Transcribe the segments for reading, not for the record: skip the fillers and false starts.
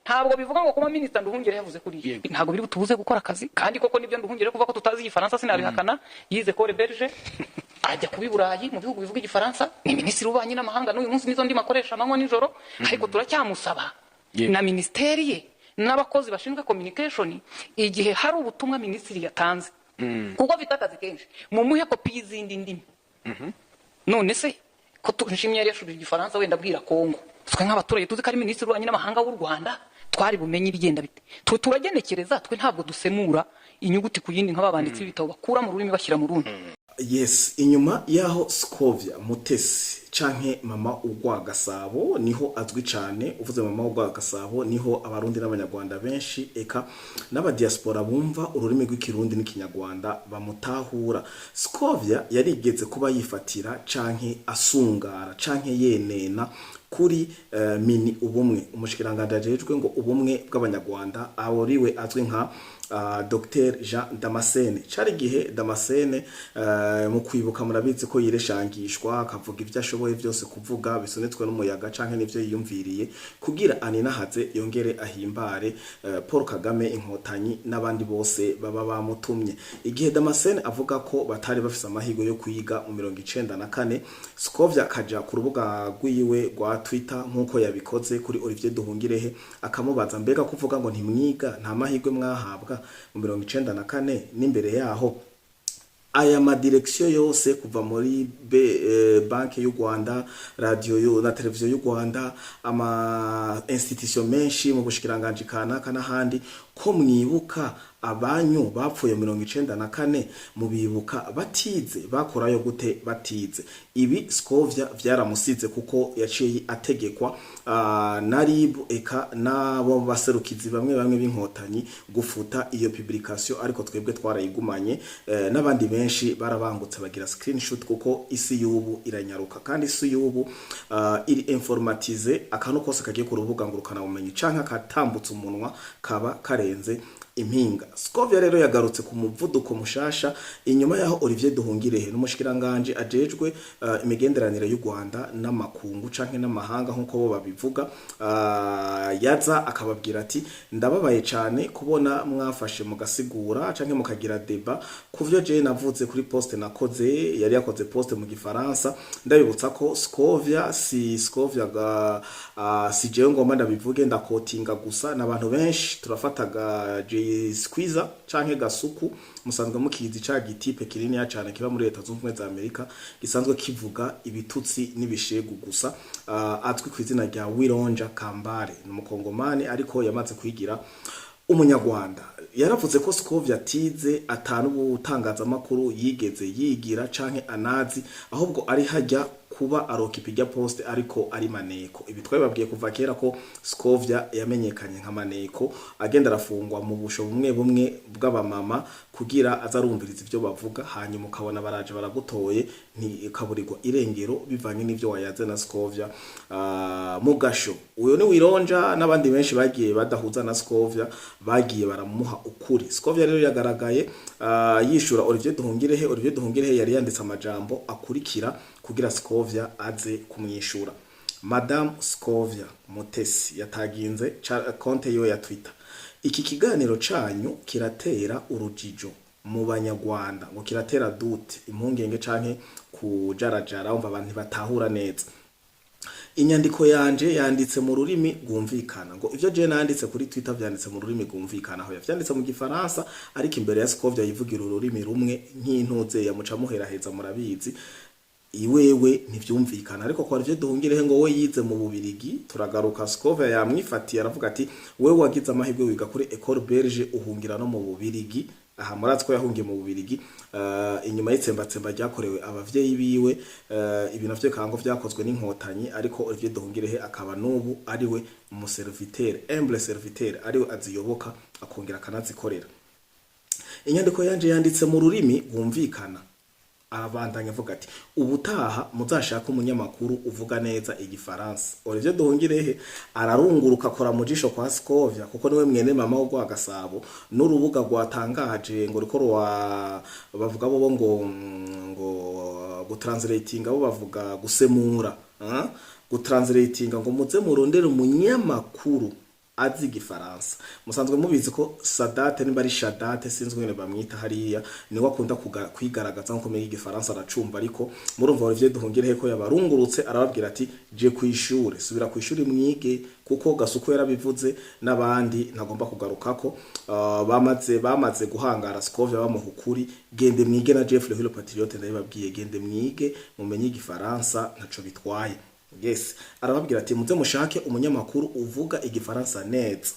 Ntabwo bivuga ngo kuba Minisita Nduhungirehe yavuze kuriya ntabwo biri butubuze gukora akazi. Kandi koko nibyo, Nduhungirehe kuvuga ko tutazi Igifaransa sinabihakana. Yize École Belge, ajya kuba i Burayi mu bihugu bivuga Igifaransa. Ni minisitiri w'ububanyi n'amahanga, n'uyu munsi nizo ndimi akoresha amanywa nijoro. Ariko turacyamusaba na minisiteri ye n'abakozi bashinzwe communication, igihe hari ubutumwa minisitiri yatanze, kuko afite akazi kenshi, mumuhe kopi y'izindi ndimi. None se ko Nshimye yari yashubije Igifaransa wenda abwira Kongo, twe nk'abaturage tuzi ko ari minisitiri w'ububanyi n'amahanga w'u Rwanda, twari bumenye ibigenda bite? Twe turagenekereza, twe ntabwo dusemura inyuguti ku yindi nk'ababanditsi b'ibitabo bakura mu rurimi bashyira mu rundi. Yes, inyuma yaho Scovia Mutesi canke Mama Ugwa Gasabo, niho azwi cane. Uvuze Mama Ugwa Gasabo, niho Abarundi n'Abanyarwanda benshi, eka n'abadiaspora bumva ururimi rw'Ikirundi n'Ikinyarwanda bamutahura. Scovia yarigeze kuba yifatira canke asungara canke yenena kuri mini ubumwe, umushikiranganje ajejwe ngo ubumwe bw'Abanyarwanda, ariwe azwi nka Dr Jean Damascene. Cari gihe Damascene, mu kwibuka murabizi ko yireshangishwa, akavuga ivyo ashoboye byose kuvuga bisunitswe n'umuyaga canke n'ivyo yiyumviriye kugira aninahaze, yongere ahimbare Paul Kagame, Inkotanyi n'abandi bose baba bamutumye. Igihe Damascene avuga ko batari bafise amahirwe yo kwiga mu 94, Scovia akaja ku rubuga rwiwe rwa Twitter nk'uko yabikoze kuri Olivier Duhungirehe, akamubaza: "Mbega kuvuga ngo ntimwiga, nta mahirwe mwahabwa mu 94 n'imbere yaho, aya madirection yose kuva muri Banki y'u Rwanda, radio na televiziyo y'u Rwanda, ama institution menshi mu bushikiranganje kanaka n'ahandi, ko mwibuka abanyu bapfuye 94, mubibuka batize, bakorayo gute batize?" Ibi Scovia vyaramusize, kuko yaciye ategekwa na RIB, eka n'abo baserukizi bamwe bamwe b'Inkotanyi gufuta iyo publication. Ariko twebwe twarayigumanye, n'abandi benshi barabangutse bagira screenshot, kuko isi y'ubu iranyaruka kandi isi y'ubu iri informatisée. Akantu kose kagiye ku rubuga ngurukana bumenyi canke akatambutse umunwa kaba karenze impinga. Scovia rero yagarutse ku muvuduko mushasha inyuma yaho Olivier Duhungirehe, n'umushikiranganje ajejwe imigenderanire y'u Rwanda n'amakungu canke n'amahanga nkuko bo babivuga, yaza akababwira ati: "Ndababaye cane kubona mwafashe mugasigura canke mukagira débat kuvyo je navuze kuri poste nakoze." Yari yakoze poste mu Gifaransa. Ndabibutsa ko Scovia si Scovia ga si jewe ngomba ndabivuge, ndakotinga gusa n'abantu benshi. Turafataga J Squeezer canke Gasuku, musanzwe mukizi, ca gitipe kinini cane kiba muri Leta Zunze Ubumwe za Amerika, gisanzwe kivuga ibitutsi n'ibishegu gusa, azwi ku izina rya Wironja Kambare, ni Umukongomani ariko yamaze kwigira Umunyarwanda. Yaravuze ko Scovia atize, atanu ubutangazamakuru yigeze yigira canke anazi, ahubwo ari hajya kuba arokipa ijya poste ariko ari maneko. Ibi twabibabwiye kuva kera ko Scovia yamenyekanye nka maneko, agenda arafungwa mu busho bumwe bumwe bw'abamama kugira aza arumviriza ivyo bavuga, hanyuma ukabona baraje baragutoye, ntikaburirwa irengero bivanye n'ivyo wayaze na Scovia mugasho. Uyo ni Wironja n'abandi benshi bagiye badahuza na Scovia bagiye baramuha ukuri. Scovia rero yagaragaye yishura Olivier Duhungirehe. Olivier Duhungirehe yari yanditse amajambo akurikira kugira Scovia aze kumwishura. Madame Scovia Mutesi yataginze konte yiwe ya Twitter: "Iki kiganiro canyu kiratera urujijo mu Banyarwanda." Ngo kiratera doute, impungenge canke kujarajara, umva abantu batahura neza. "Inyandiko yanje yanditse mu rurimi rwumvikana." Ngo ivyo je nanditse kuri Twitter vyanditse mu rurimi rwumvikana, aho yavyanditse mu Gifaransa, ariko imbere ya Scovia yivugira ururimi rumwe nk'intuze yamuca muheraheza, murabizi iwewe ntivyumvikana. Ariko kwa Olivier Duhungirehe, ngo we yize mu Bubirigi. Turagaruka, Scovia yamwifatiye, aravuga ati: "Wewe wagize amahirwe wiga kuri École Belge, uhungira no mu Bubirigi." Aha murazi ko yahungiye mu Bubirigi inyuma y'itsembatsemba ryakorewe abavyeyi biwe. Ibi navyo kango vyakozwe n'Inkotanyi, ariko Olivier Duhungirehe akaba n'ubu ariwe umuserviteur, humble serviteur, ariwe aziyoboka akongera akanazikorera. "Inyandiko yanje yanditse mu rurimi rwumvikana." Arabandanya avuga ati: "Ubutaha muzashaka umunyamakuru uvuga neza Igifaransa." Olivier Duhungirehe ararunguruka, akora mu jisho kwa Scovia, kuko niwe mwene mama wo Gasabo n'urubuga rwatangaje ngo riko rwa bavuga bo ngo gutranslatinga, bo bavuga gusemura, gutranslatinga, ngo muze murondere umunyamakuru. azi igifaransa. Musanzwe mubizi ko Sadate, nimba ari Shadate, sinzi ngene bamwita hariya, niwe akunda kwigaragaza nko kumenya igifaransa aracumva. Ariko murumva Olivier Duhungirehe ko yabarungurutse, arababwira ati: "Je kwishure, subira kwishuri mwige," kuko Gasuku yarabivuze n'abandi ntagomba kugarukako. Bamaze guhangara Scovia, bamuha ukuri: "Gende mwige." Na Jeff Lehilo Patriote ndabibabwiye, gende mwige mumenye igifaransa, ntaco bitwaye. Yes, arababwira ati: "Muze mushake umunyamakuru uvuga igifaransa neza,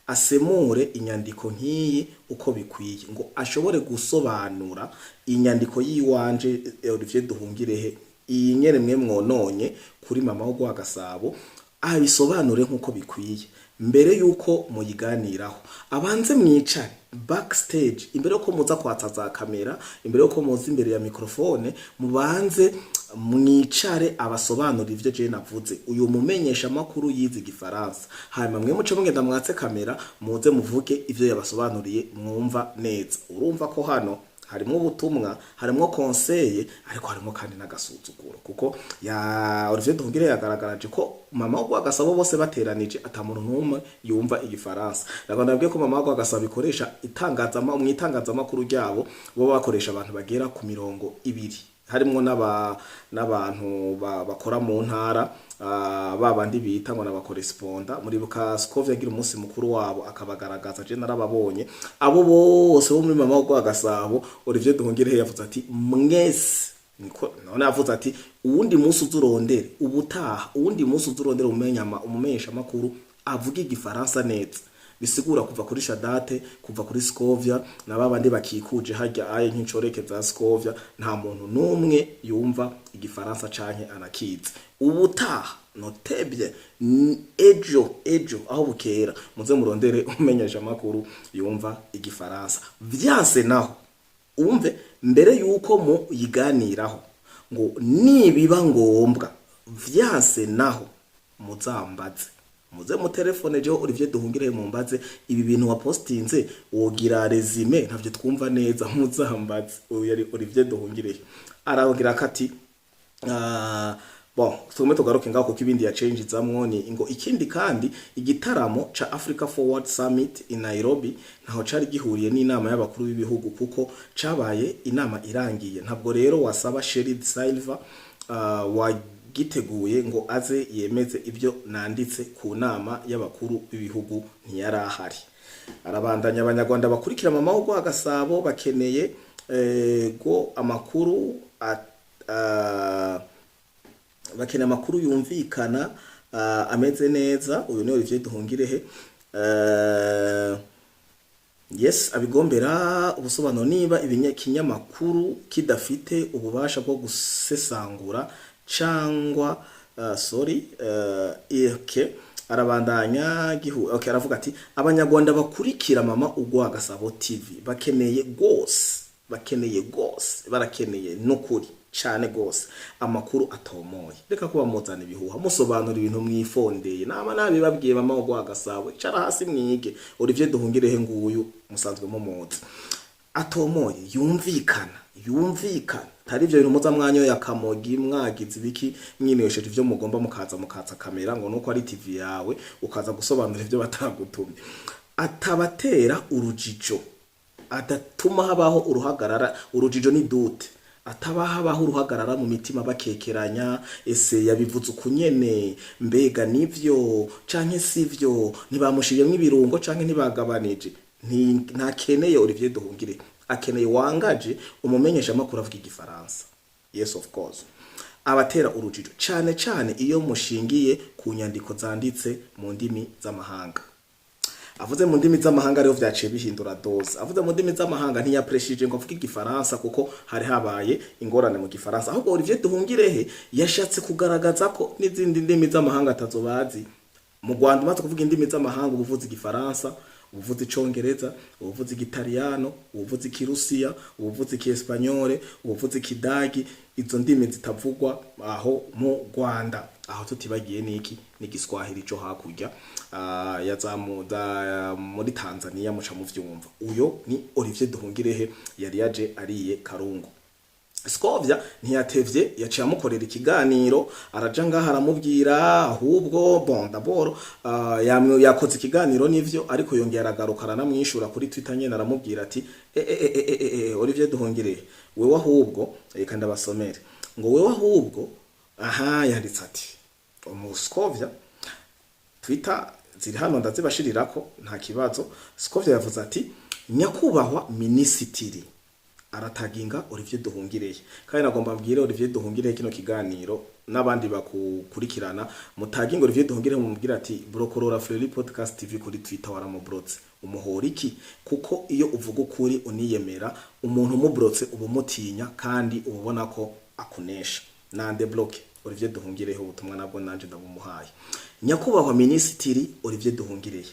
asemure inyandiko nk'iyi uko bikwiye, ngo ashobore gusobanura inyandiko yiwanje Olivier Duhungirehe, iyi nyene mwe mwononye kuri mama wo Gasabo, abisobanure nk'uko bikwiye mbere yuko muyiganiraho. Abanze mwicare backstage, imbere yuko muza kwatsa za kamera, imbere yuko muza imbere ya microphone, mubanze mwicare abasobanura ivyo je navuze, uyu mumenyesha makuru yize igifaransa. Hanyuma mwe muce mugenda mwatse kamera, muze muvuge ivyo yabasobanuriye mwumva neza." Urumva ko hano harimwo ubutumwa, harimwo conseil, ariko harimwo kandi n'agasuzuguro, kuko ya Olivier Duhungire yagaragaraje ko mama wo Gasabo bose bateranije ata muntu n'umwe yumva igifaransa. Ntabwo nabwiye ko mama wo Gasabo ikoresha itangazama mu itangazamakuru ryabo, bo bakoresha abantu bagera ku 20, harimwo n'abantu bakora mu ntara, ba bandi bita ngo n'abakoresponda. Muribuka Scovia agira umunsi mukuru wabo akabagaragaza, je narababonye abo bose bo muri mama wa Gasabo. Olivier Duhungirehe yavuze ati: "Mwese niko." None yavuze ati: "Uwundi munsi uzurondere, ubutaha uwundi munsi uzurondere umumenyama umumenyesha makuru avuga igifaransa neza." Bisigura kuva kuri Shadate, kuva kuri Scovia na babandi bakikuje harya aye nk'incoreke za Scovia, nta muntu numwe yumva igifaransa canke anakizi. Ubutaha notebye, ejo aho bukera muze murondere umenyesha makuru yumva igifaransa. Vyanse naho, umve, mbere yuko muyiganiraho, ngo nibiba ngombwa, vyanse naho muzambaze, muze mu telefone jewe Olivier Duhungire, mumbaze: "Ibi bintu wapostinze wogira résumé, ntavyo twumva neza." Muzambaze. Uyu yari Olivier Duhungire. Arabwira kati bon, tume tugaruke ngaho, kuko ibindi yacengizamwo ni ngo ikindi kandi igitaramo ca Africa Forward Summit in Nairobi ntaho cari gihuriye n'inama y'abakuru b'ibihugu, kuko cabaye inama irangiye. Ntabwo rero wasaba Sherrie Silver wagiteguye ngo aze yemeze ibyo nanditse ku nama y'abakuru b'ibihugu, ntiyari ahari. Arabandanya: abanyarwanda bakurikira mama wo Gasabo bakeneye go amakuru bakeneye amakuru yumvikana, ameze neza. Uyu ni Olivier Duhungirehe. Yes, abigombera ubusobanuro niba ikinyamakuru kidafite ububasha bwo gusesangura cyangwa sorry, okay. Arabandanya gihu, okay, aravuga ati: "Abanyarwanda bakurikira mama ugwa Gasabo TV bakeneye gose, bakeneye gose, barakeneye nukuri cyane gose amakuru atomoye. Reka kuba muzana ibihuha, musobanura ibintu mwifondeye." Nama nabibabwiye, mama ugwa Gasabo, icara hasi mwige. Olivier Duhungirehe nguyu musanzwe mumuzi. Atomoye, yumvikana, yumvikana, tari ivyo bintu muza mwanyoye akamogi, mwagize ibiki, mwinywesheje ivyo mugomba, mukaza mukatsa kamera ngo nuko ari TV yawe, ukaza gusobanura ivyo batagutumye. Atabatera urujijo, adatuma habaho uruhagarara. Urujijo ni doute. Ataba habaho uruhagarara mu mitima, bakekeranya: ese yabivuze ukunyene? Mbega nivyo canke sivyo? Ntibamushiriyemwo ibirungo canke ntibagabanije? Ntakeneye Olivier Duhungire, akeneye wangaje umumenyesha makuru avuga igifaransa. Yes, of course. Abatera urujijo cane cane iyo mushingiye ku nyandiko zanditse mu ndimi z'amahanga. Avuze mu ndimi z'amahanga rero vyaciye bihindura dose. Avuze mu ndimi z'amahanga, ntiyapreshije ngo avuge igifaransa kuko hari habaye ingorane mu gifaransa, ahubwo Olivier Duhungirehe yashatse kugaragaza ko n'izindi ndimi z'amahanga atazobazi. Mu Rwanda umaze kuvuga indimi z'amahanga, ubuvuze igifaransa, ubuvuze icongereza, ubuvuze igitaliyano, ubuvuze ikirusiya, ubuvuze ikiespanyole, ubuvuze ikidagi, izo ndimi zitavugwa aho mu Rwanda. Aho tutibagiye niki n'igiswahili cyo hakurya ya za muri Tanzania, muca muvyumva. Uyo ni Olivier Duhungirehe yari yaje ariye karungu. Scovia ntiyatevye, yaciye amukorera ikiganiro, araja ngaha aramubwira. Ahubwo bon, d'abord yakoze ikiganiro nivyo, ariko yongera aragaruka aranamwishura kuri Twitter nyene, aramubwira ati: e, e, e, e, e, e, Olivier Duhungirehe, wewe ahubwo reka ndabasomere." Ngo wewe ahubwo, aha yanditse ati umu Scovia, Twitter ziri hano ndazibashirirako, nta kibazo. Scovia yavuze ati: "Nyakubahwa minisitiri", arataginga Olivier Duhungirehe. Kandi nagomba mbwire Olivier Duhungirehe kino kiganiro n'abandi bakukurikirana, mutaginga Olivier Duhungirehe, mumubwire ati: "Brokorora Fleury Podcast TV kuri Twitter, waramubrotse, umuhora iki?" Kuko iyo uvuga ukuri uniyemera, umuntu umubrotse uba umutinya kandi uba ubona ko akunesha. Nande bloque Olivier Duhungirehe, ubutumwa nabwo nanje ndabumuhaye. "Nyakubahwa minisitiri Olivier Duhungirehe,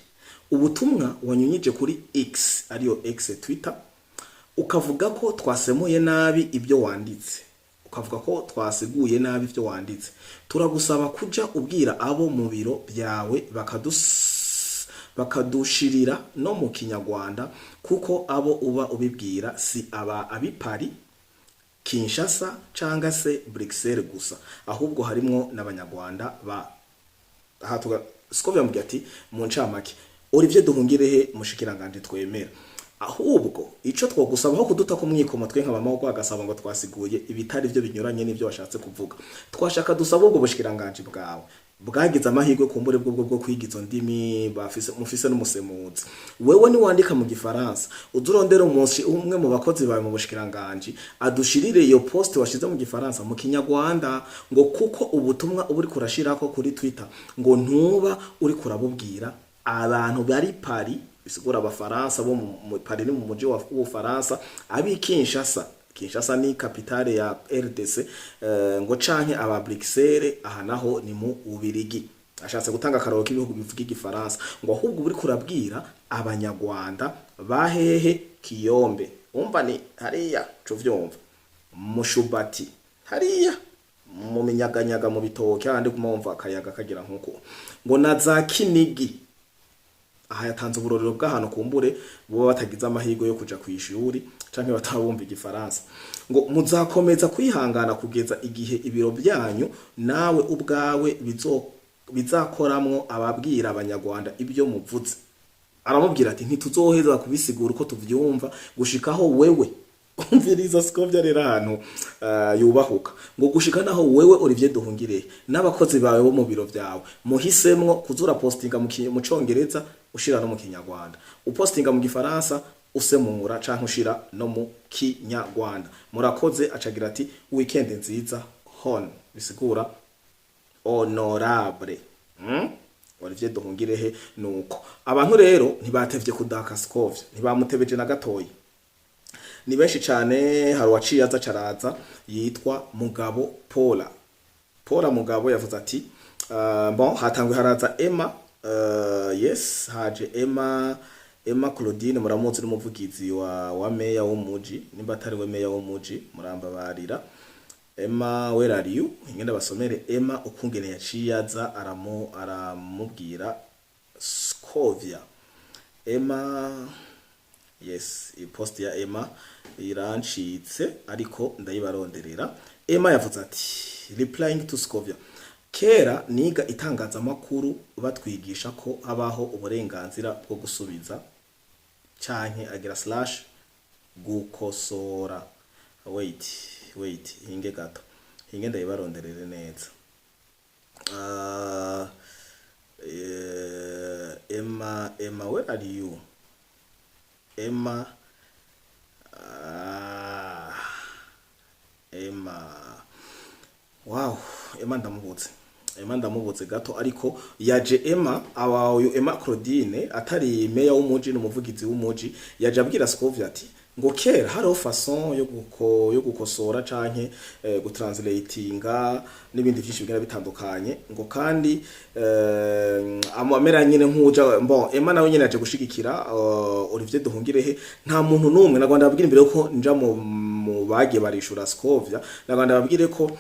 ubutumwa wanyunyije kuri X, ariyo X Twitter, ukavuga ko twasemuye nabi ibyo wanditse, ukavuga ko twasiguye nabi ibyo wanditse, turagusaba kuja ubwira abo mu biro byawe bakadushirira no mu Kinyarwanda, kuko abo uba ubibwira si aba abi Paris, Kinshasa canga se Bruxelles gusa, ahubwo harimwo n'Abanyarwanda." Ba aha tuga Scovia yamubwiye ati mu ncamake: "Olivier Duhungirehe, mushikiranganje twemera, ahubwo ico twogusaba, aho kuduta ku mwikomo twe nka mama wo agasaba ngo twasiguye ibitari byo binyuranye n'ibyo washatse kuvuga, twashaka dusaba ubwo bushikiranganje bwawe bwagize amahirwe kumbure bwo kwiga izo ndimi, bafise mufise n'umusemuzi, wewe ni wandika mu Gifaransa uzurondera umunsi umwe mu bakozi bawe mu bushikiranganje adushirire iyo post washize mu Gifaransa mu Kinyarwanda, ngo kuko ubutumwa uba uriko urashirako kuri Twitter ngo ntuba uriko urabubwira abantu bari Paris", bisigura Abafaransa bo mu Paris, ni mu muji w'Ubufaransa, abi Kinshasa, Kinshasa ni capitale ya RDC, ngo canke aba Bruxelles, aha naho ni mu Ubirigi, ashatse gutanga akaroro k'ibihugu bivuga Igifaransa, ngo ahubwo uri kurabwira Abanyarwanda bahehe? Kiyombe, umva ni hariya cuvyumva Mushubati, hariya mu minyaganyaga, mu bitoke, ahandi guma wumva akayaga kagira nkuko, ngo na za Kinigi. Aha yatanze uburorero bw'ahantu kumbure bo batagize amahirwe yo kuja kw'ishuri canke batabumva Igifaransa. Ngo muzakomeza kwihangana kugeza igihe ibiro byanyu nawe ubwawe bizakoramwo ababwira Abanyarwanda ibyo muvuze. Aramubwira ati: "Ntituzoheza kubisigura uko tuvyumva gushikaho wewe", umviriza Scovia rero ahantu yubahuka, ngo gushika naho wewe Olivier Duhungirehe n'abakozi bawe bo mu biro vyawe muhisemwo kuzura postinga mu Congereza ushira no mu Kinyarwanda, upostinga mu Gifaransa usemura canke ushira no mu Kinyarwanda. Murakoze." Acagira ati: "Weekend nziza, hon", bisigura honorable. Olivier Duhungirehe. Nuko abantu rero ntibatevye kudaka Scovia, ntibamutebeje na gatoyi, ni benshi cane. Hari uwaciye aza caraza yitwa Mugabo Paula. Paula Mugabo yavuze ati bon, hatangwe haraza Emma, yes, haje Emma, Emma Claudine muramuzi, n'umuvugizi wa meya w'umuji, nimba atari we meya w'umuji murambabarira. Emma, where are you? Ingenda basomere Emma ukungene yaciye aza aramubwira Scovia. Emma, yes, iyi post ya Emma irancitse ariko ndayibaronderera. Emma yavuze ati, replying to Scovia: "Kera niga itangazamakuru batwigisha ko habaho uburenganzira bwo gusubiza canke agira slash gukosora." Wait, wait, hinge gato, hinge ndayibaronderere neza. Emma, Emma, where are you, Emma? Ah, Emma, wow, Emma ndamubutse, Emma ndamubutse gato, ariko yaje Emma aba uyu Emma Claudine atari meya w'umuji, n'umuvugizi w'umuji, yaje abwira Scovia ati ngo kera hariho façon yo gukosora canke gutranslatinga n'ibindi byinshi bigenda bitandukanye, ngo kandi amamera nyine nkuja. Bon, Emma nawe nyine yaje gushigikira Olivier Duhungirehe. Nta muntu numwe nagwanda babwira imbere ko nja mu bagiye barishura Scovia, nagwanda babwire ko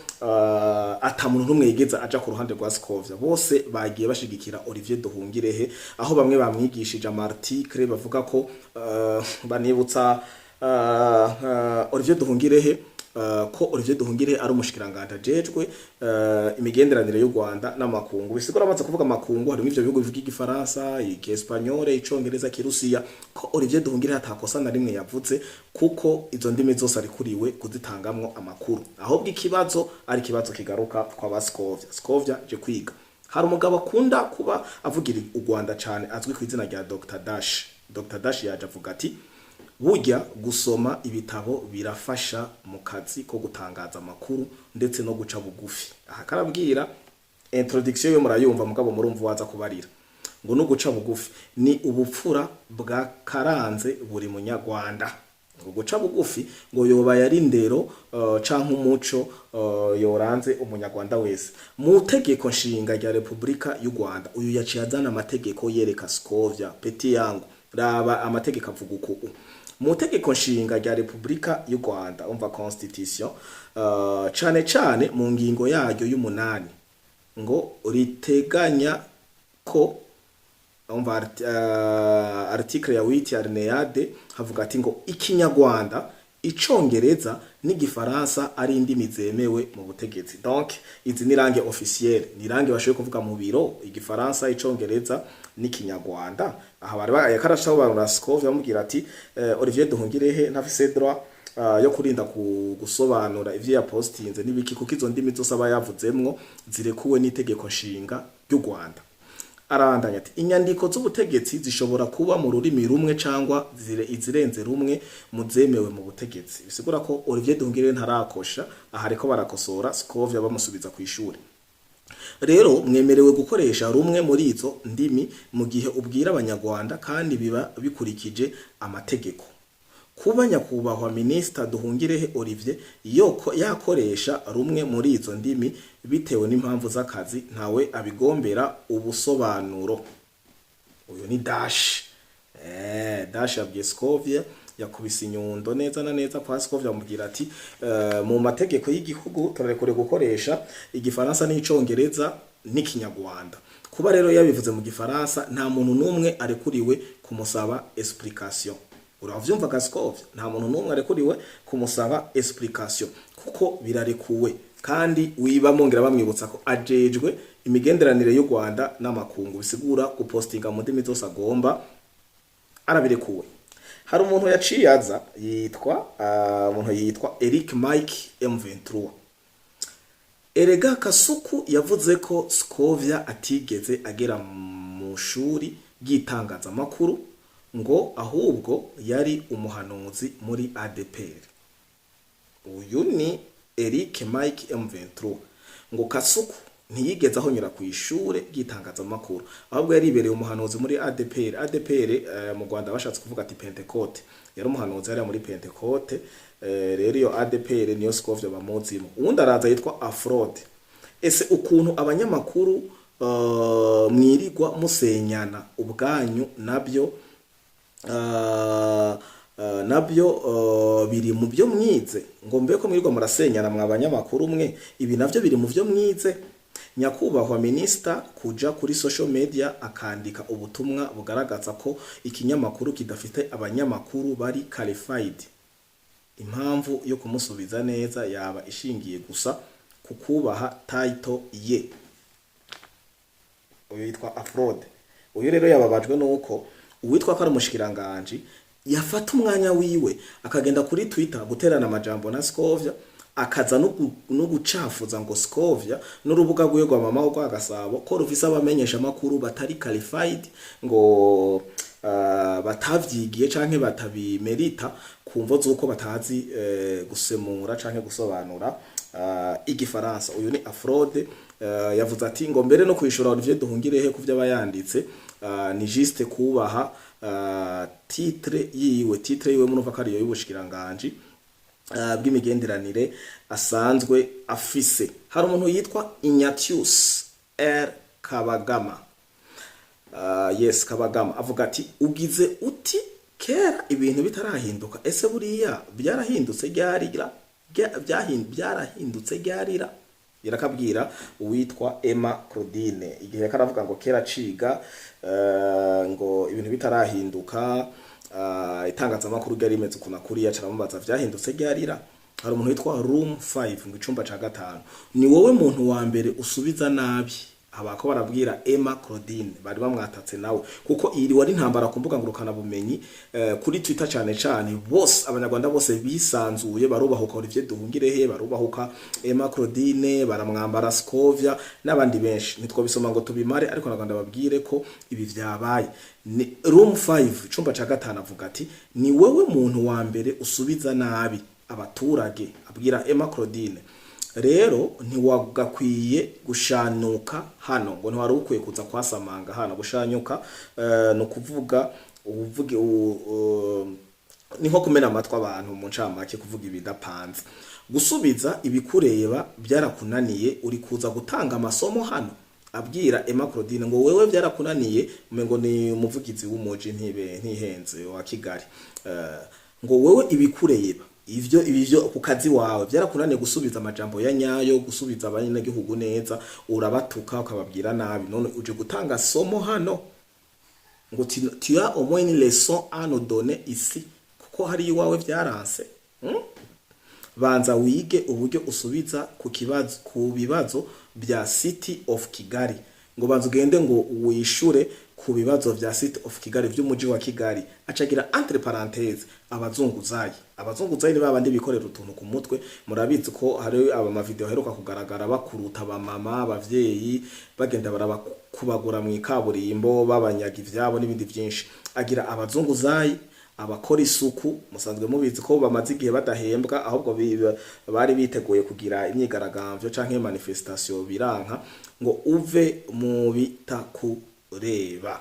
ata muntu numwe yigeze aja ku ruhande rwa Scovia, bose bagiye bashigikira Olivier Duhungirehe, aho bamwe bamwigishije ama article bavuga ko banibutsa Olivier Duhungirehe. ko Olivier Duhungire ari umushikiranganje ajejwe imigenderanire y'u Rwanda n'amakungu. Bisigura amaze kuvuga amakungu harimo ivyo bihugu bivuga igifaransa, igiespanyole, icongereza, kirusiya, ko Olivier Duhungire atakosa na rimwe yavuze, kuko izo ndimi zose arikuriwe kuzitangamwo amakuru. Ahubwo ikibazo ari ikibazo kigaruka kwa ba Scovia. Scovia je kwiga. Hari umugabo akunda kuba avugira u Rwanda cane, azwi ku izina rya Dr Dash. Dr Dash yaje avuga ati: "Burya gusoma ibitabo birafasha mu kazi ko gutangaza amakuru ndetse no guca bugufi." Aha karabwira introduction yo murayumva, mugabo murumva waza kubarira ngo no guca bugufi ni ubupfura bwakaranze buri munyarwanda, ngo guca bugufi ngo yoba yari ndero canke umuco yoranze umunyarwanda wese mu tegeko nshinga rya Republika y'u Rwanda. Uyu yaciye azana amategeko yereka Scovia: "Petit yangu, raba amategeko avuga uku." Mu tegeko nshinga rya Republika y'u Rwanda, umva constitution, cane cane mu ngingo yaryo y'umunani, ngo riteganya ko, umva article ya 8 alinéa 2, havuga ati ngo ikinyarwanda, icongereza n'igifaransa ari indimi zemewe mu butegetsi. Donc izi ni langue officielle, ni langue bashoboye kuvuga mu biro: igifaransa, icongereza n'ikinyarwanda. Aha bari yakarasobanura Scovia, bamubwira ati Olivier Duhungirehe ntafise droit yo kurinda gusobanura ivyo yapostinze n'ibiki, kuko izo ndimi zose aba yavuzemwo zirekuwe n'itegeko nshinga ry'u Rwanda. Arabandanya ati: "Inyandiko z'ubutegetsi zishobora kuba mu rurimi rumwe cangwa izirenze rumwe mu zemewe mu butegetsi." Bisigura ko Olivier Duhungirehe ntarakosha aha, ariko barakosora Scovia bamusubiza ku ishuri. "Rero mwemerewe gukoresha rumwe muri izo ndimi mu gihe ubwira abanyarwanda, kandi biba bikurikije amategeko. Kuba nyakubahwa Minisita Duhungirehe Olivier yoko yakoresha rumwe muri izo ndimi bitewe n'impamvu z'akazi, ntawe abigombera ubusobanuro." Uyu ni Dash. Dash yabwiye Scovia, yakubise inyundo neza na neza kwa Scovia, amubwira ati mu mategeko y'igihugu turarekure gukoresha igifaransa n'icongereza n'ikinyarwanda. Kuba rero yabivuze mu gifaransa, nta muntu n'umwe arekuriwe kumusaba explication. Uravyumva Gascovia? Nta muntu n'umwe arekuriwe kumusaba explication kuko birarekuwe. Kandi wiba mongera bamwibutsa ko ajejwe imigenderanire y'u Rwanda n'amakungu, bisigura gupostinga mu ndimi zose agomba arabirekuwe. Hari umuntu yaciye aza yitwa umuntu yitwa Eric Mike M23. Erega Kasuku yavuze ko Scovia atigeze agera mu shuri ry'itangazamakuru, ngo ahubwo yari umuhanuzi muri ADPR. Uyu ni Eric Mike M23, ngo Kasuku ntiyigeze ahonyura ku ishure ry'itangazamakuru, ahubwo yaribereye umuhanuzi muri ADPR. ADPR mu Rwanda bashatse kuvuga ati Pentecote, yari umuhanuzi hariya muri Pentecote. Rero iyo ADPR niyo Scovia bamuzimo. Uwundi araza yitwa Afrode: "Ese ukuntu abanyamakuru mwirigwa musenyana ubwanyu, nabyo biri mu byo mwize?" Ngo mbe ko mwirirwa murasenyana mwa banyamakuru mwe, ibi navyo biri mu byo mwize? "Nyakubahwa minisita kuja kuri social media akandika ubutumwa bugaragaza ko ikinyamakuru kidafite abanyamakuru bari qualified, impamvu yo kumusubiza neza yaba ishingiye gusa ku kubaha title ye." Uyu yitwa Afrode. Uyu rero yababajwe nuko uwitwa ko ari umushikiranganji yafata umwanya wiwe akagenda kuri Twitter guterana amajambo na Scovia, akaza no gucafuza ngo Scovia n'urubuga rwiwe rwa Mama rwa Gasabo ko rufise abamenyesha makuru batari qualified, ngo batavyigiye canke batabimerita ku mvo z'uko batazi gusemura canke gusobanura igifaransa. Uyu ni Afrode. Yavuze ati ngo mbere no kwishura Olivier Duhungirehe ku vyo aba yanditse, ni juste kubaha titre yiwe. Titre yiwe murumva ko ariyo y'ubushikiranganji bw'imigenderanire asanzwe afise. Hari umuntu yitwa Ignatius R Kabagama, yes, Kabagama, avuga ati: "Ugize uti kera ibintu bitarahinduka. Ese buriya byarahindutse ryarira? Byarahindutse ryarira?" Yarakabwira uwitwa Emma Claudine igihe karavuga ngo kera ciga ngo ibintu bitarahinduka, itangazamakuru ryari rimeze ukuntu kuriya, caramubaza vyahindutse ryarira. Hari umuntu witwa Room 5 ngo icumba ca gatanu: "Ni wowe muntu wa mbere usubiza nabi." Abako barabwira Emma Claudine, bari bamwatatse nawe, kuko iri wari intambara ku mbuga ngurukana bumenyi, kuri Twitter cyane cyane. Bose, abanyarwanda bose bisanzuye, barubahuka Olivier Duhungirehe, barubahuka Emma Claudine, baramwambara Scovia n'abandi benshi. Ntitwabisoma ngo tubimare, ariko abanyarwanda babwire ko ibi vyabaye. Ni Room 5, icumba ca gatanu, avuga ati: "Ni wewe muntu wa mbere usubiza nabi abaturage." Abwira Emma Claudine rero: "Ntiwagakwiye gushanuka hano." Ngo ntiwari ukwiye kuza kwasamanga hano. Gushanyuka ni ukuvuga uvuge ni nko kumena amatwi abantu mu ncamake, kuvuga ibidapanze. "Gusubiza ibikureba byarakunaniye, uri kuza gutanga amasomo hano." Abwira Emma Claudine ngo: "Wewe byarakunaniye." Umengo ni umuvugizi w'umuji, ntibe ntihenze, wa Kigali. Ngo wewe ibikureba, ivyo ibivyo ku kazi wawe byarakunaniye, gusubiza amajambo ya nyayo, gusubiza abanyagihugu neza, urabatuka, ukababwira nabi, none uje gutanga somo hano. Ngo tu as au moins une leçon à nous donner ici, kuko hari iwawe byaranse, Banza wige uburyo usubiza ku kibazo, ku bibazo bya City of Kigali. Ngo banza ugende ngo wishure ku bibazo vya City of Kigali, vy'umuji wa Kigali. Acagira entre parenthèse abazunguzayi. Abazunguzayi ni babandi bikorera utuntu ku mutwe. Murabizi ko hari aba mavideo aheruka kugaragara bakuruta abamama, abavyeyi, bagenda barabakubagura mu ikaburimbo, babanyaga ivyabo n'ibindi vyinshi. Agira abazunguzayi, abakora isuku, musanzwe mubizi ko bamaze igihe badahembwa, ahubwo bari biteguye kugira imyigaragambyo canke manifestation biranka. Ngo uve mu bitakureba.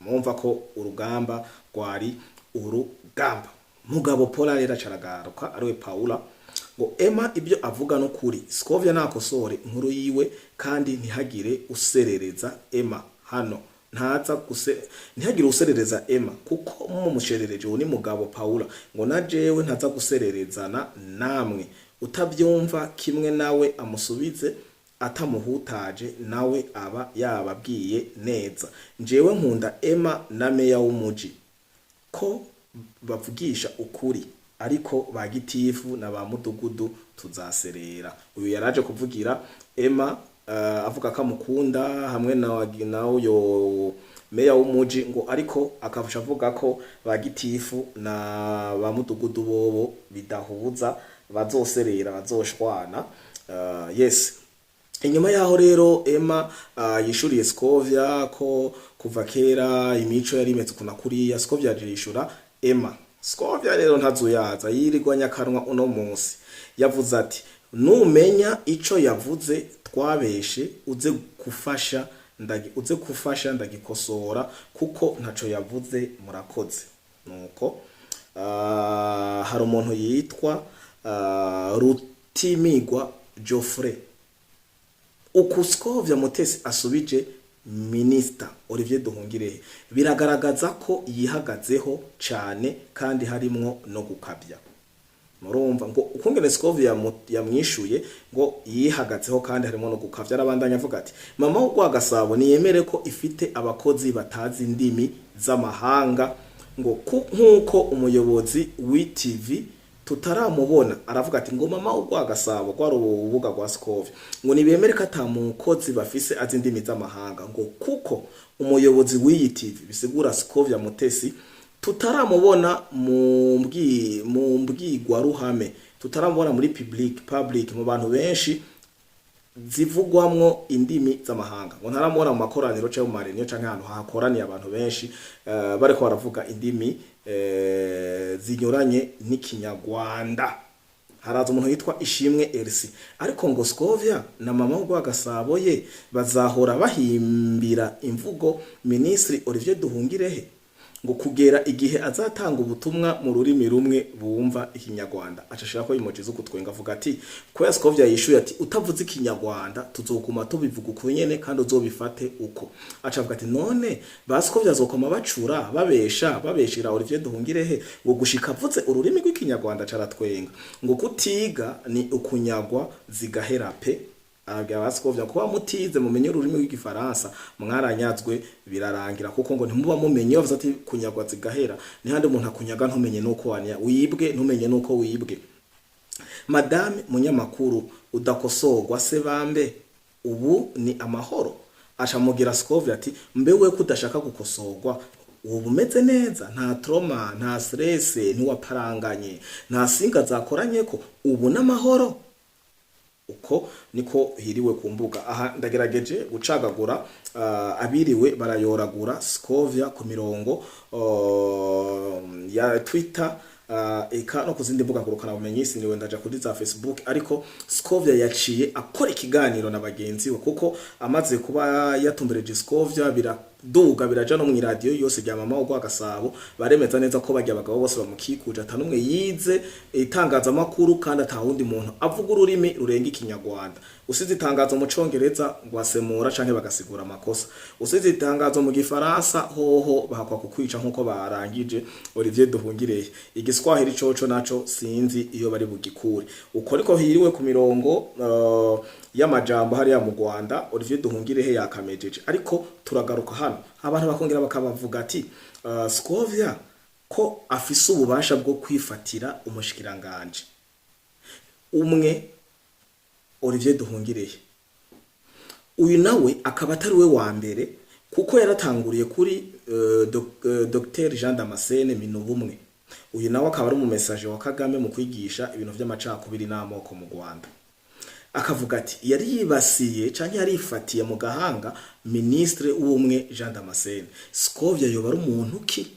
Mumva ko urugamba rwari urugamba. Mugabo Paul rero acaragaruka, ariwe Paula, ngo: "Emma ibyo avuga no kuri Scovia nakosore inkuru yiwe, kandi ntihagire userereza Emma hano, ntaza guse, ntihagire userereza Emma kuko mumusherereje." Uwo ni mugabo Paula. Ngo na jewe ntaza gusererezana namwe, utabyumva kimwe nawe amusubize atamuhutaje, nawe aba yababwiye neza. Njewe nkunda Emma na meya w'umuji ko bavugisha ukuri, ariko ba gitifu na ba mudugudu tuzaserera. Uyu yaraje kuvugira Emma, avuga ko amukunda hamwe na uyo meya w'umuji, ngo ariko akafasha avuga ko ba gitifu na ba mudugudu bobo bidahuza, bazoserera, bazoshwana. Yes, inyuma yaho rero Emma yishuriye Scovia ko kuva kera imico yari imeze kuna kuriya, Scovia yaje yishura Emma. Scovia rero ntazuyaza, yirirwa nyakanwa. Uno munsi yavuze ati: "Numenya ico yavuze twabeshe, uze gufasha ndagi, uze gufasha ndagikosora, kuko ntaco yavuze. Murakoze." Nuko hari umuntu yitwa Rutimigwa Geoffrey: "Uku Scovia Mutesi asubije Minisita Olivier Duhungirehe biragaragaza ko yihagazeho cyane kandi harimwo no gukabya." Murumva ngo ukungene Scovia yamwishuye ngo yihagazeho kandi harimo no gukabya. Arabandanya avuga ati: "Mama w'Urwagasabo niyemere ko ifite abakozi batazi indimi z'amahanga, ngo nk'uko umuyobozi w'TV tutaramubona." Aravuga ati ngo mama Urwagasabo, rwari urubuga rwa Scovia, ngo nibemere ko ata mukozi bafise azi indimi z'amahanga, ngo kuko umuyobozi w'iyi TV, bisigura Scovia Mutesi, tutaramubona mu mbwirwaruhame, tutaramubona muri public, mu bantu benshi zivugwamwo indimi z'amahanga, ngo ntaramubona mu makoraniro cyangwa mu marenyo canke ahantu hakoraniye abantu benshi bariko baravuga indimi zinyuranye n'ikinyarwanda. Haraza umuntu yitwa Ishimwe Elsi: "Ariko ngo Scovia na mama w'Urwagasabo ye bazahora bahimbira imvugo Minisitiri Olivier Duhungirehe, ngo kugera igihe azatanga ubutumwa mu rurimi rumwe bumva, ikinyarwanda." Acashira ko emoji zo kutwenga, avuga ati kubera Scovia yishuye ati: "Utavuze ikinyarwanda tuzoguma tubivuga uko nyene kandi uzobifate uko." Aca avuga ati: "None ba Scovia azokoma bacura, babesha, babeshira Olivier Duhungirehe ngo gushika avuze ururimi rw'ikinyarwanda." Caratwenga ngo kutiga ni ukunyagwa zigahera pe. Arabwira ba Scovia kuba mutize mumenye ururimi rw'igifaransa, mwaranyazwe birarangira, kuko ngo ntimuba mumenye. Bavuze ati kunyagwa zigahera, nihandi umuntu akunyaga ntumenye nuko wanya wibwe, ntumenye nuko wibwe. Madame munyamakuru udakosorwa se bambe, ubu ni amahoro. Acamugira Scovia ati: "Mbe we kudashaka gukosorwa, ubu umeze neza? Nta trauma, nta stress, ntiwaparanganye, nta singa zakoranye ko, ubu n'amahoro?" Uko niko hiriwe ku mbuga. Aha ndagerageje gucagagura abiriwe barayoragura Scovia ku mirongo ya Twitter, eka no kuzindi mbuga ngurukana bumenyi. Siniwe ndaja kuri za Facebook, ariko Scovia yaciye akora ikiganiro na bagenzi we, kuko amaze kuba yatumbereje Scovia biraduga, biraja no mu radio yose rya Mama Urwa Gasabo. Baremeza neza ko bajya abagabo bose bamukikuje atanumwe yize itangazamakuru, kandi atawundi muntu avuga ururimi rurenga Ikinyarwanda. Usize itangazo mu Congereza ngo asemura canke bagasigura amakosa, usize itangazo mu Gifaransa hoho bahakwa kukwica nkuko barangije Olivier Duhungirehe. Igiswahili coco naco sinzi iyo bari bugikure. Uko niko hiriwe ku mirongo y'amajambo hariya mu Rwanda. Olivier Duhungirehe yakamejeje, ariko turagaruka hano abantu bakongera bakabavuga ati Scovia ko afise ububasha bwo kwifatira umushikiranganje umwe Olivier Duhungirehe, uyu nawe akaba atari we wa mbere, kuko yaratanguriye kuri Dr Jean Damascene Minubumwe, uyu nawe akaba ari umumesaje wa Kagame mu kwigisha ibintu vy'amacakubiri n'amoko mu Rwanda. Akavuga ati yari yibasiye canke yarifatiye mu gahanga ministre w'ubumwe Jean Damascene. Scovia yoba ari umuntu ki?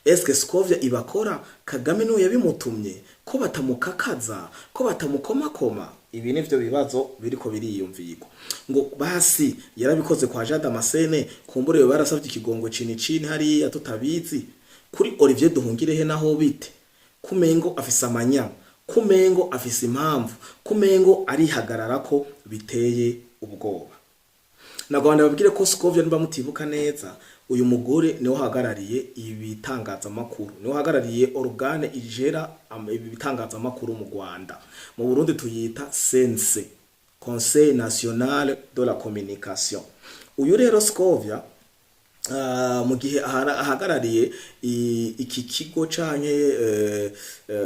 Eske Scovia ibakora Kagame niwe yabimutumye, ko batamukakaza, ko batamukomakoma? Ibi nivyo bibazo biriko biriyumvirwa. Ngo basi yarabikoze kwa Jean Damascene, kumbure barasavye ikigongo cini cini hariya tutabizi. Kuri Olivier Duhungirehe naho bite? Kumengo afise amanyama, kumengo afise impamvu, kumengo arihagarara ko biteye ubwoba. Nagomba babwire ko Scovia, niba mutibuka neza, uyu mugore niwe uhagarariye ibitangazamakuru, niwe uhagarariye organe ijera ibi bitangazamakuru mu Rwanda. Mu Burundi tuyita CNC, Conseil National de la Communication. Uyu rero Scovia, mu gihe ahagarariye iki kigo canke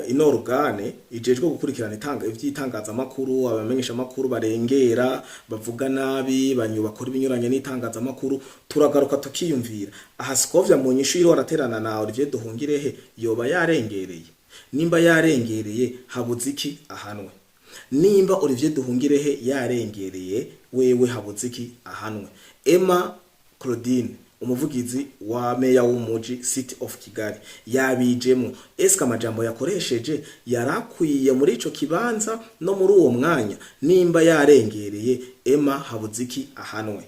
ino organe ijejwe gukurikirana ivy'itangazamakuru, abamenyesha makuru barengera, bavuga nabi, bakora ibinyuranye n'itangazamakuru, turagaruka tukiyumvira aha Scovia mu nyishu iriho araterana na Olivier Duhungirehe yoba yarengereye. Nimba yarengereye, habuze iki ahanwe? Nimba Olivier Duhungirehe yarengereye, wewe habuze iki ahanwe? Emma Claudine, umuvugizi wa meya w'umuji, City of Kigali, yabijemwo. Eske amajambo yakoresheje yarakwiye muri ico kibanza no muri uwo mwanya? Nimba yarengereye, Emma habuze iki ahanwe?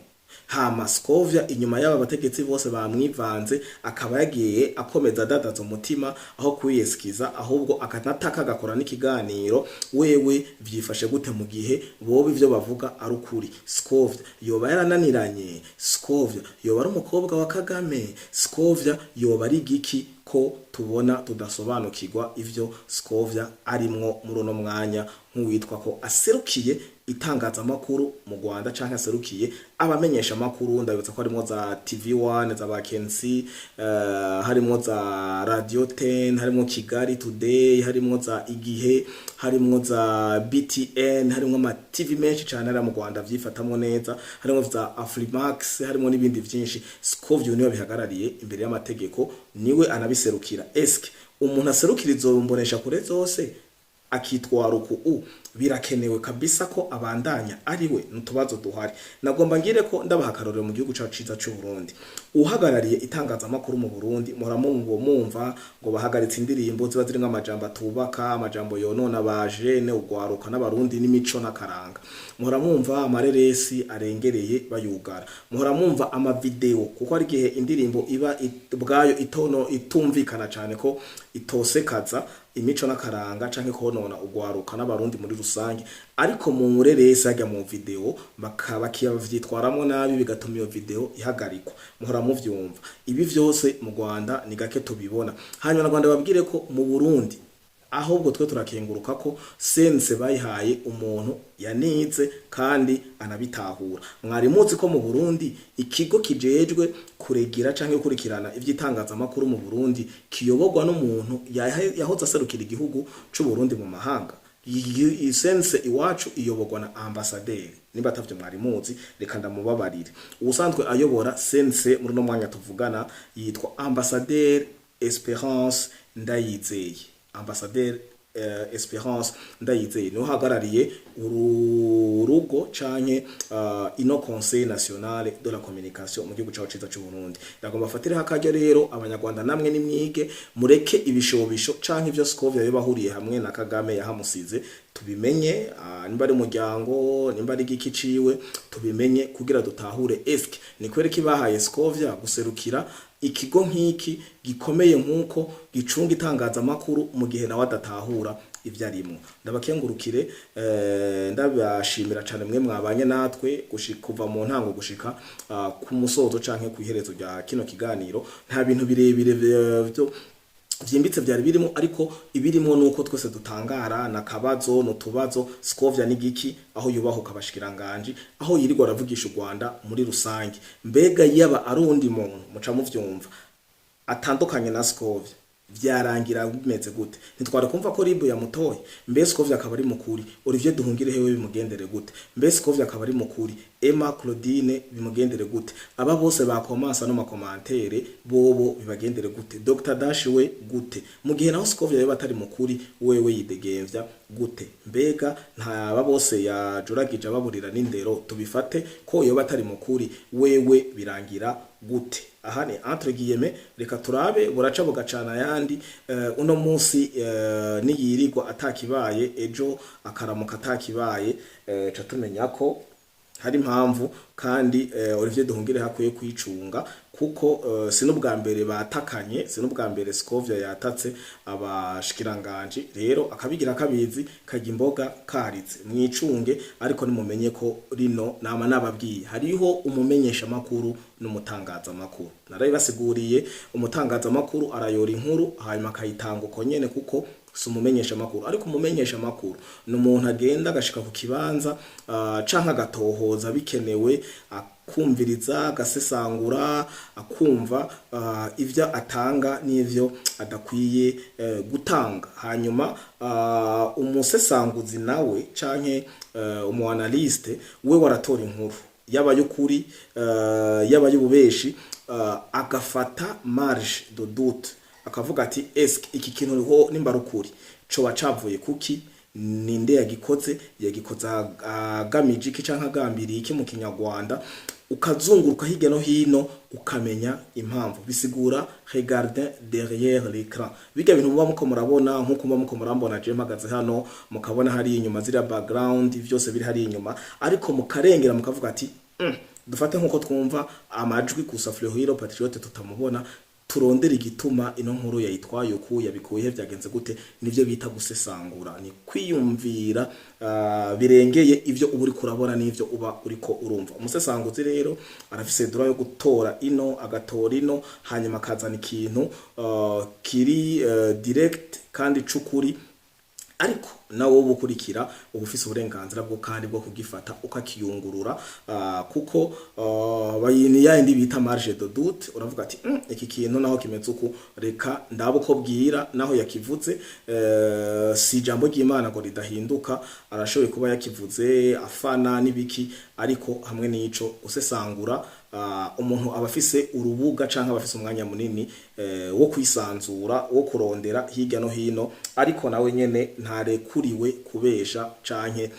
Hama Scovia, inyuma y'aba bategetsi bose bamwivanze, akaba yagiye akomeza adadaza umutima aho kwiyesikiza, ahubwo akanataka agakora n'ikiganiro. Wewe vyifashe gute mu gihe boba ivyo bavuga ari ukuri? Scovia yoba yarananiranye? Scovia yoba ari umukobwa wa Kagame? Scovia yoba ari igiki, ko tubona tudasobanukirwa ivyo Scovia arimwo muri uno mwanya, nk'uwitwa ko aserukiye itangazamakuru mu Rwanda canke aserukiye abamenyesha makuru? Ndabibutsa ko harimo za TV1 za Bakensi, harimo za Radio 10, harimo Kigali Today, harimo za Igihe, harimo za BTN, harimo ama TV menshi cyane ari mu Rwanda vyifatamwo neza, harimo za Afrimax, harimo n'ibindi vyinshi. Scovia niwe bihagarariye imbere y'amategeko, niwe anabiserukira. Eske umuntu aserukira izo mbonesha kure zose akitwara uku u birakenewe kabisa ko abandanya ari we? Nutubazo duhari. Nagomba ngire ko ndabaha akarorero mu gihugu cacu ciza c'u Burundi. Uhagarariye itangazamakuru mu Burundi, muhora mumva ngo bahagaritse indirimbo ziba zirimwo amajambo atubaka, amajambo yonona abajene, ugwaruka n'Abarundi n'imico n'akaranga. Muhora mumva amareresi arengereye bayugara, muhora mumva amavideo, kuko hari igihe indirimbo iba ubwayo itono itumvikana cane ko itosekaza imico n'akaranga canke konona ugwaruka n'Abarundi muri rusange, ariko mu mureresi hajya mu video bakavyitwaramwo nabi, bigatuma iyo video ihagarikwa. Muhora muvyumva ibi vyose. Mu Rwanda ni gake tubibona. Hanyuma Rwanda babwire ko mu Burundi ahubwo twe turakenguruka ko CNC bayihaye umuntu yanize kandi anabitahura. Mwari muzi ko mu Burundi ikigo kijejwe kuregira canke gukurikirana ivy'itangazamakuru mu Burundi kiyoborwa n'umuntu yahoze aserukira igihugu c'u Burundi mu mahanga? Iyi CNC iwacu iyoborwa na ambasaderi. Niba atavyo mwari muzi, reka ndamubabarire. Ubusanzwe ayobora CNC muri no mwanya tuvugana yitwa Ambasaderi Esperance Ndayizeye. Ambasaderi Esperance Ndayizeye niwe uhagarariye uru rugo canke ino Conseil National de la Communication mu gihugu cacu ciza c'u Burundi. Ndagomba fatireho akaryo rero, Abanyarwanda namwe nimwige, mureke ibishobisho canke ivyo Scovia bahuriye hamwe na Kagame yahamusize. Tubimenye, nimba ari umuryango, nimba ari igiki ciwe, tubimenye kugira dutahure eske ni kweri kibahaye Scovia guserukira ikigo nk'iki gikomeye nk'uko gicunga itangazamakuru, mu gihe nawe adatahura ibyo arimwo. Ndabakengurukire, ndabashimira cyane mwe mwabanye natwe kuva mu ntango gushika ku musozo canke ku iherezo rya kino kiganiro. Nta bintu birebire byo vyimbitse vyari birimo, ariko ibirimo nuko twese dutangara na kabazo nutubazo: Scovia n'igiki aho yubahuka abashikiranganji, aho yirirwa aravugisha u Rwanda muri rusange? Mbega yaba ari undi muntu, muca muvyumva, atandukanye na Scovia, vyarangira bimeze gute? Ntitwari kumva ko RIB yamutoye? Mbe Scovia akaba ari mukuri, Olivier Duhungire hewe bimugendere gute? Mbe Scovia akaba ari mukuri, Emma Claudine bimugendere gute? Aba bose bakomansa no ma commentaires bobo bibagendere gute? Dr Dash we gute? Mu gihe naho Scovia yoba atari mukuri, wewe yidegemvya gute? Mbega ntaba bose yajuragije ababurira n'indero, tubifate ko yoba atari mukuri, wewe birangira gute? Aha ni entre guillemets, reka turabe buraca bugacana ayandi. Uno munsi niyirirwa atakibaye, ejo akaramuka atakibaye, ca tumenya ko hari impamvu. Kandi Olivier Duhungire hakwiye kwicunga, kuko si n'ubwa mbere batakanye, si n'ubwa mbere Scovia yatatse abashikiranganji. Rero akabigira kabizi kajya imboga karitse. Mwicunge, ariko nimumenye ko rino nama nababwiye, hariho umumenyesha makuru n'umutangaza makuru. Narabibasiguriye: umutangaza makuru arayora inkuru hanyuma akayitanga uko nyene, kuko si umumenyesha makuru. Ariko umumenyesha makuru ni umuntu agenda agashika ku kibanza, canke agatohoza bikenewe, akumviriza, agasesangura, akumva ivyo atanga n'ivyo adakwiye gutanga. Hanyuma umusesanguzi nawe canke umu analyste we waratora inkuru, yaba y'ukuri, yaba y'ububeshi, agafata marge de doute, akavuga ati: "Eske iki kintu ho nimba ari ukuri coba cavuye kuki? Ninde yagikoze? Yagikoze agamije iki canke agambiriye iki?" Mu Kinyarwanda, ukazunguruka hirya no hino ukamenya impamvu. Bisigura regarder derrière l'écran, bijya bintu muba muko murabona, nkuko muba muko murambona je mpagaze hano, mukabona hari inyuma ziriya background, vyose biri hari inyuma, ariko mukarengera mukavuga ati: dufate nkuko twumva amajwi gusa, Fleury Patriote tutamubona, turondera igituma ino nkuru yayitwaye uku, yabikuye, byagenze gute?" Nivyo bita gusesangura, ni kwiyumvira birengeye ivyo uba uriko urabona n'ivyo uba uriko urumva. Umusesanguzi rero arafise droit yo gutora ino, agatora ino, hanyuma akazana ikintu kiri direct kandi c'ukuri. Ariko nawe wowe ukurikira uba ufise uburenganzira bwo kandi bwo kugifata ukakiyungurura, kuko ni ya yindi bita marge de doute. Uravuga ati: iki kintu naho kimeze uku, reka ndabe uko bwira." Naho yakivuze, si ijambo ry'Imana ngo ridahinduka, arashoboye kuba yakivuze afana n'ibiki. Ariko hamwe n'ico usesangura, umuntu aba afise urubuga canke aba afise umwanya munini wo kwisanzura, wo kurondera hirya no hino, ariko nawe nyene ntarekuriwe kubesha canke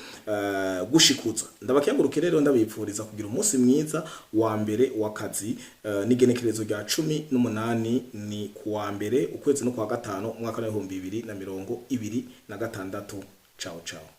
gushikuza. Ndabakenguruke rero, ndabipfuriza kugira umunsi mwiza wa mbere w'akazi. N'igenekerezo rya 18, ni kuwa mbere, ukwezi no kwa gatanu, umwaka w'2026. Ciao ciao.